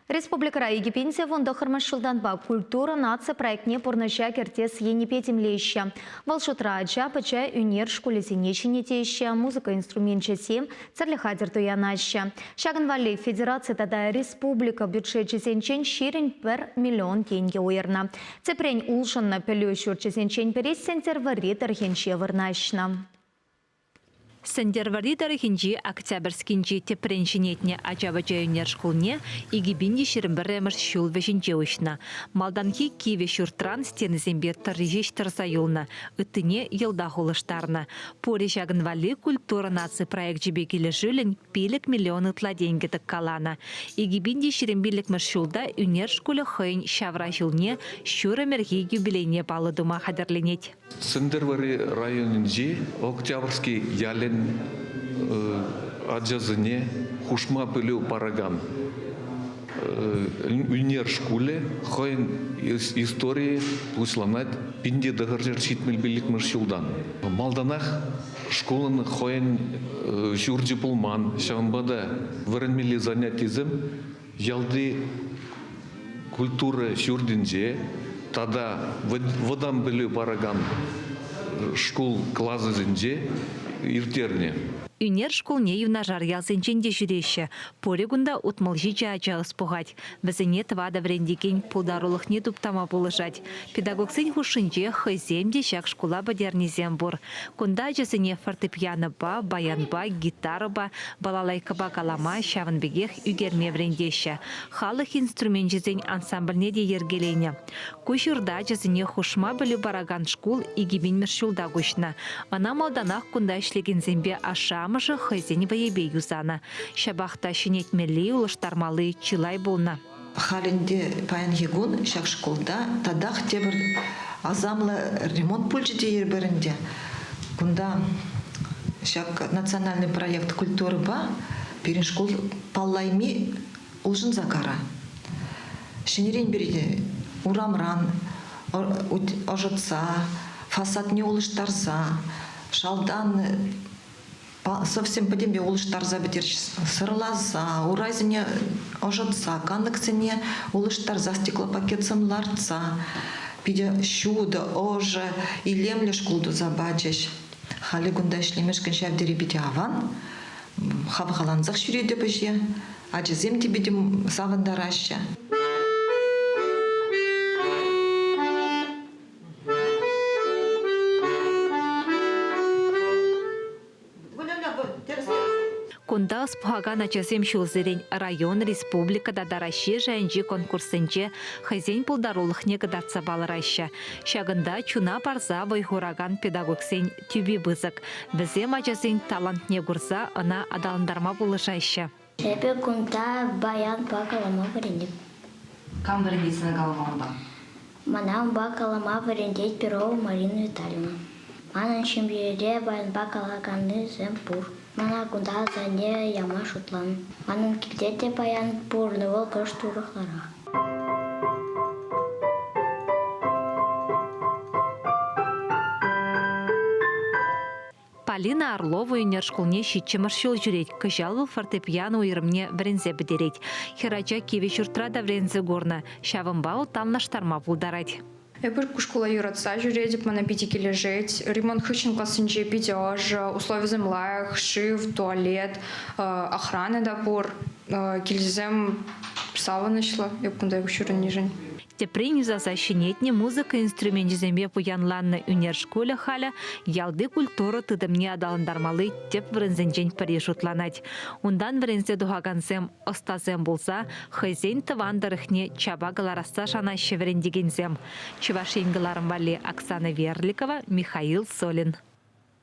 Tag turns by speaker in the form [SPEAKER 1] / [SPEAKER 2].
[SPEAKER 1] Республикӑра 2019-мӗш ҫултанпа культура наци проектне пурнӑҫа кӗртес енӗпе тимлеҫҫӗ. Вӑл шутра ача-пӑча ӳнер шкулӗсене ҫӗнетеҫҫӗ, музыка инструменчӗсем, тӗрлӗ хатӗр туянаҫҫӗ. Ҫакӑн валли федераци тата республика бюджечӗсенчен 21 миллион тенкӗ уйӑрнӑ. Тӗпрен улшӑннӑ пӗлӳ ҫурчӗсенчен пӗри Сӗнтӗрвӑрри тӑрӑхӗнче вырнаҫнӑ.
[SPEAKER 2] Сӗнтӗрвӑрри тӑрӑхӗнчи Октябрьскинчи тӗпрен ҫӗнетнӗ ача-пӑча ӳнер шкулне 2021 ҫул вӗҫӗнче уҫнӑ. Малтанхи кивӗ ҫуртран стенисемпе тӑрри ҫеҫ тӑрса юлнӑ, ыттине йӑлтах улӑштарнӑ. Пурӗ ҫакӑн валли культура наци проекчӗпе килӗшӳллӗн 5 миллион ытла тенкӗ тӑккаланӑ. 2025 ҫулта ӳнер шкулӗ хӑйӗн ҫавра ҫулне ҫур ӗмӗрхи юбилейне паллӑ тума хатӗрленет.
[SPEAKER 3] Сӗнтӗрвӑрри районӗнчи Октябрьски ялӗн ачасене хушма пӗлӳ паракан ӳнер шкулӗ хӑйӗн историйӗ пуҫланать 1975 ҫултан. Малтанах шкулӑн хӑйӗн ҫурчӗ пулман, ҫавӑнпа та вӗренмелли занятисем ялти культура ҫуртӗнче тата вӑтам пӗлӳ паракан шкул класӗсенче ирттернӗ.
[SPEAKER 2] Ӳнер шкулне юнашар ялсенчен те ҫӳреҫҫӗ. Пурӗ кунта 67 ача ӑс пухать. Вӗсене тӑватӑ вӗрентекен пултарулӑхне туптама пулӑшать. Педагогсен хушшинче хӑйсем те ҫак шкула пӗтернисем пур. Кунта ачасене фортепианопа, баянпа, гитарӑпа, балалайкӑпа калама, ҫавӑн пекех ӳкерме вӗрентеҫҫӗ. Халӑх инструменчӗсен ансамбльне те йӗркеленӗ. Ку ҫурта ачасене хушма пӗлӳ паракан шкул 2000-мӗш ҫулта куҫнӑ. Ӑна малтанах кунта ӗҫлекенсемпе ашшӗ-амӑшӗ хӑйсен вӑйӗпе юсанӑ. Ҫапах та ҫӗнетмелли, улӑштармалли чылай пулнӑ.
[SPEAKER 4] Халь ӗнтӗ паянхи кун ҫак шкулта татах тепӗр асамлӑ ремонт пулчӗ тейӗпӗр ӗнтӗ. Кунта ҫак национальный проект культурӑпа пирӗн шкул паллайми улшӑнса кара. Ҫӗнӗрен пирӗн урамран ӑшӑтса, фасадне улӑштарса, шалтан совсем пӗтӗмпе улӑштарса пӗтерчӗҫ. Сӑрласа, урайсене ӑшӑтса, кантӑксене улӑштарса, стеклопакетсем лартса, питӗ ҫутӑ, ӑшӑ, илемлӗ шкул туса пачӗҫ. Халӗ кунта ӗҫлемешкӗн ҫав тери питӗ аван. Хавхалансах ҫӳретӗп ӗҫе. Ачасем те питӗ савӑнтараҫҫӗ.
[SPEAKER 2] Кунта ӑс пухакан ачасем ҫулсерен район, республика тата Раҫҫей шайӗнчи конкурссенче хӑйсен пултарулӑхне кӑтартса палӑраҫҫӗ. Ҫакӑнта чуна парса вӑй хуракан педагогсен тӳпи пысӑк. Вӗсем ачасен талантне курса ӑна аталантарма пулӑшаҫҫӗ.
[SPEAKER 5] Эпӗ кунта баянпа калама вӗренеп.
[SPEAKER 6] Кам вӗрентет сана калама унпа?
[SPEAKER 5] Мана унпа калама вӗрентет Перова Марина Витальевна. Манӑн ҫемьере баянпа калаканнисем пур. Мана кунта асанне яма шутланӑ. Манӑн килте те баян пур, но вӑл кӑшт урӑхларах.
[SPEAKER 2] Полина Орлова ӳнер шкулне ҫиччӗмӗш ҫул ҫӳрет. Кӑҫал вӑл фортепиано уйрӑмне вӗренсе пӗтерет. Хӗрача кивӗ ҫуртра та вӗренсе курнӑ. Ҫавӑнпа вӑл танлаштарма пултарать.
[SPEAKER 7] Эпир ку шкула юратса ҫӳретӗп, мана питӗ килӗшет. Ремонт хыҫҫӑн классенче питӗ ӑшӑ, условисем лайӑх, шыв, туалет, охрана та пур. Килсем савӑнӑҫлӑ эп кунта ҫӳренишӗн.
[SPEAKER 2] Тӗпрен юсаса ҫӗнетнӗ музыка инструменчӗсемпе пуянланнӑ ӳнер шкулӗ халӗ ялти культура тытӑмне аталантармалли тӗп вырӑнсенчен пӗри шутланать. Унтан вӗренсе тухакансем ӑстасем пулса хӑйсен тӑван тӑрӑхне чапа кӑларасса шанаҫҫӗ вӗрентекенсем. Чӑваш Ен кӑларӑм валли Оксана Верликова, Михаил Солин.